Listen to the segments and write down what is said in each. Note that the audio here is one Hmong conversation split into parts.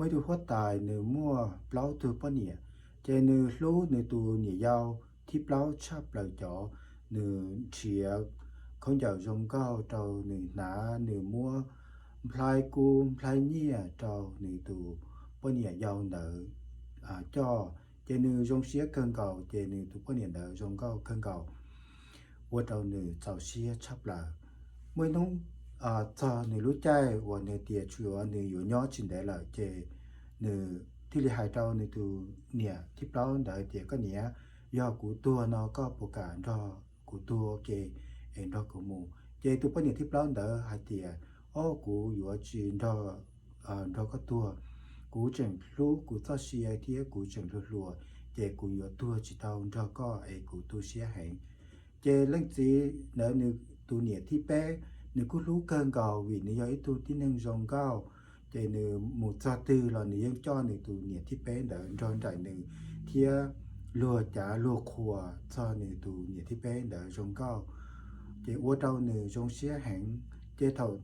Muaj ib tug huab tais nws muaj plaub tug poj niam, ces nws hlub nws tus niam yau thib plaub tshaj plaws cov. Nws nrhiav khaub ncaws zoo nkauj rau nws hnav, nws muab nplhaib kub nplhaib nyiaj rau nws tus poj niam yau ntawd coj, ces nws zoo siab kawg nkaus, ces nws tus poj niam ntawd zoo nkauj kawg nkaus, ua rau nws txaus siab tshaj plaws. Muaj ib hnub txog nws lub caij uas nws tias tsuas nws yuav nyob tsis ntev lawm, ces nws thiaj li hais rau nws tus niam thib plaub ntawd tias, Koj niam, yog kuv tuag no koj puas kam nrog kuv tuag ua ke es nrog kuv mus? Ces tus poj niam thib plaub ntawd hais tias, Ob, kuv yuav tsis nrog koj tuag. Kuv tseem hlub kuv txoj sia thiab kuv tseem hluas hluas, ces kuv yuav tuag tsis tau nrog koj es kuv tu siab heev. Ces leej txiv ntawd nws tus niam thib peb, nws kuj hlub kawg nkaus vim nws yog ib tug tib neeg zoo nkauj, ces nws mus txog twg los nws yeej coj nws tus niam thib peb ntawd nrog nraim nws thiab luag cav luag qhuas txog nws tus niam thib peb ntawd zoo nkauj, ces ua rau nws zoo siab heev. Ces thaum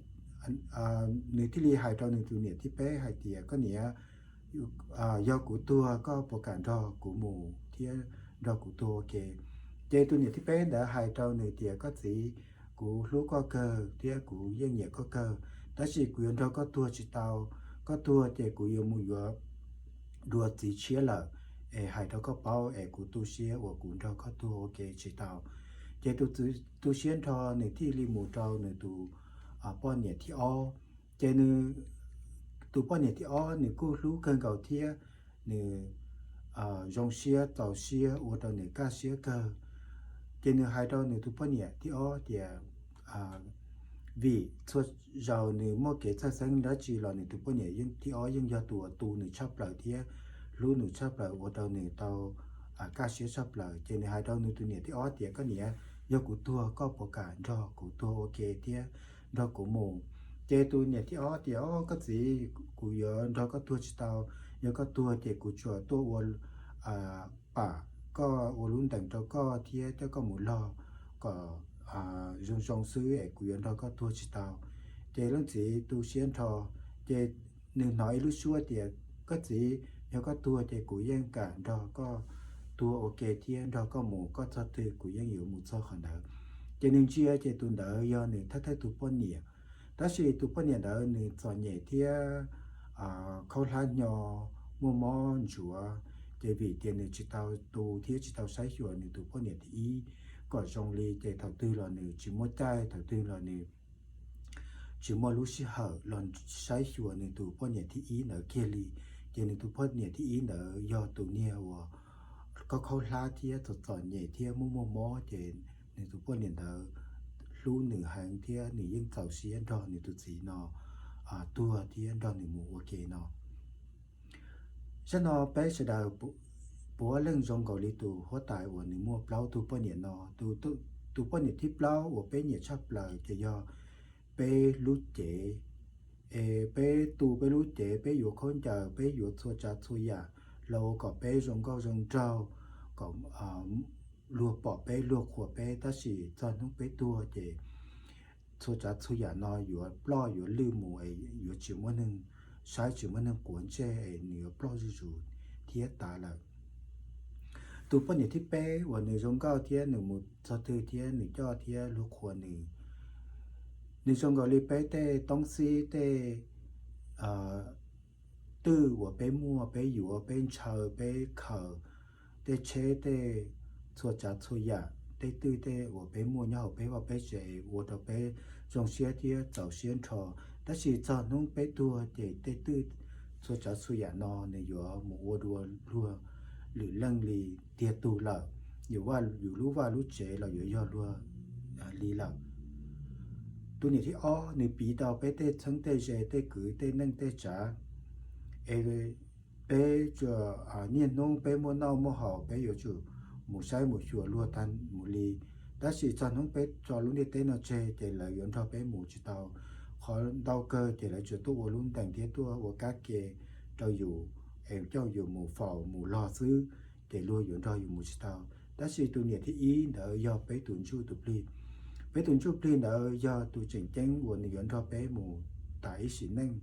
nws thiaj li hais rau nws tus niam thib peb hais tias, Koj niam, yog kuv tuag koj puas kam nrog kuv mus thiab nrog kuv tuag ua ke? Ces tus niam thib peb ntawd hais rau nws tias, Koj txiv, kuv hlub koj kawg thiab kuv yeej nyiam koj kawg, tab sis kuv yuav nrog koj tuag tsis tau. Koj tuag ces kuv yuav mus yuav dua txiv tshiab lawm, es hais rau koj paub es kuv tu siab uas kuv nrog koj tuag ua ke tsis tau. Ces tus tu siab nrho nws thiaj li mus rau nws tus poj niam thib ob. Ces nws tus poj niam thib ob nws kuj hlub kawg nkaus thiab nws zoo siab txaus siab ua rau nws kaj siab kawg. Ces nws hais rau nws tus poj niam thib ob tias, vim txhua zaus nws muaj kev txhawj xeeb dab tsi los nws tus poj niam thib ob yeej yog tus uas tu nws tshaj plaws thiab hlub nws tshaj plaws ua rau nws tau kaj siab tshaj plaws. Ces nws hais rau nws tus niam thib ob tias, Koj niam, yog kuv tuag koj puas kam nrog kuv tuag ua ke thiab nrog kuv mus? Ces tus niam thib ob tias, Ob, koj txiv, kuv yuav nrog koj tuag tsis tau. Yog koj tuag ces kuv tsuas tuaj ua pam koj ua lub ntees rau koj thiab coj koj mus log kom zoo zoo xwb es kuv yuav nrog koj tuag tsis tau. Ces leej txiv tu siab nrho, ces nws hnov ib lub suab tias, Koj txiv, yog koj tuag ces kuv yeej kam nrog koj tuag ua ke thiab nrog koj mus, koj txog twg kuv yeej yuav mus txog qhov ntawd. Ces nws ntsia ces tus ntawd yog nws thawj thawj tus poj niam, tab sis tus poj niam ntawd nws txom nyem thiab khaub hlab hnyo, muaj mob ntsuav, ces vim tias nws tsis tau tu thiab tsis tau saib xyuas nws tus poj niam thib ib kom zoo li, ces thaum twg los nws tsis muaj caij, thaum twg los nws tsis muaj lub sij hawm los saib xyuas nws tus poj niam thib ib ntawd kiag li. Ces nws tus poj niam thib ib ntawd yog tus niag uas khaub khaub hlab thiab txom txom nyem thiab muaj muaj mob, ces nws tus poj niam ntawd hlub nws heev thiab nws yeej txaus siab nrog nws tus txiv no tuag thiab nrog nws mus ua ke no. Zaj no peb sawv daws puav leej zoo nkaus li tus huab tais uas nws muaj plaub tug poj niam no. Tus poj niam thib plaub uas peb nyiam tshaj plaws ces yog peb lub cev. Es peb tu peb lub cev, peb yuav khaub ncaws, peb yuav txhua tsav txhua yam los ua kom peb zoo nkauj zoo nraug, kom luag pom peb, luag qhuas peb, tab sis txog hnub peb tuag ces txhua tsav txhua yam no yuav ploj yuav lwj mus es yuav tsis muaj neeg saib, tsis muaj neeg quav ntsej es nws yuav ploj zuj zus thiab tas lawm. Tus poj niam thib peb uas nws zoo nkauj thiab nws mus txog twg thiab nws coj thiab luag qhuas nws, nws zoo nkaus li peb tej toob xib tej twj uas peb muaj, peb yuav, peb ntshaw, peb khaws, tej tsheb, tej txhua tsav txhua yam, tej twj tej uas peb muaj nyob hauv peb vaj peb tsev ua rau peb zoo siab thiab txaus siab nrho. Tab sis txog hnub peb tuag ces tej twj txhua tsav txhua yam no nws yuav mus ua dua luag lwm leej li tiag tug lawm. Yus lub vaj lub tsev los yuav yog luag li lawm. Tus niam thib ob nws piv tau peb tej txheeb tej ze, tej kwv tej neej tej tsav, es peb tsuas niaj hnub peb muaj noj muaj haus peb yuav tsum mus saib mus xyuas luag tag mus li. Tab sis txog hnub peb tso lub ntiaj teb no tseg ces lawv yuav nrog peb mus tsis tau. Qhov ntau kawg ces lawv tsuas tuaj ua lub ntees thiab tuaj ua kab ke rau yus es coj yus mus faus mus log xwb, ces luag yuav nrog yus mus tsis tau. Tab sis tus niam thib ib ntawd yog peb tus ntsuj tus plig. Peb tus ntsuj plig ntawd yog tus tseem ceeb uas nws yuav nrog peb mus tas ib sim neej,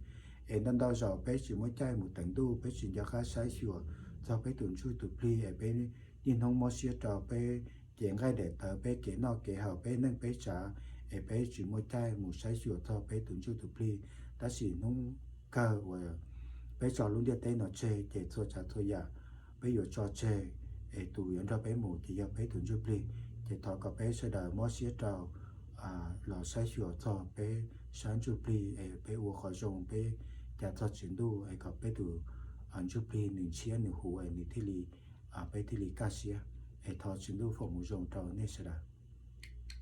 Es ntau ntau zaus peb tsis muaj caij mus teev ntuj, peb tsis nco qab saib xyuas txog peb tus ntsuj tus plig, es peb niaj hnub mob siab rau peb cev nqaij daim tawv, peb kev noj kev haus, peb neej peb tsav, es peb tsis muaj caij mus saib xyuas txog peb tus ntsuj tus plig. Tab sis hnub kawg uas peb tso lub ntiaj teb no tseg ces txhua tsav txhua yam peb yuav tso tseg, es tus yuav nrog peb mus ces yog peb tus ntsuj plig. Ces thov kom peb sawv daws mob siab rau los saib xyuas txog peb sab ntsuj plig, es peb ua qhov zoo, peb cav txog Tswv Ntuj, es kom peb tus ntsuj plig nws ntshiab nws huv, es nws thiaj li, peb thiaj li kaj siab. Es thov Tswv Ntuj foom hmoov zoo rau nej sawv daws.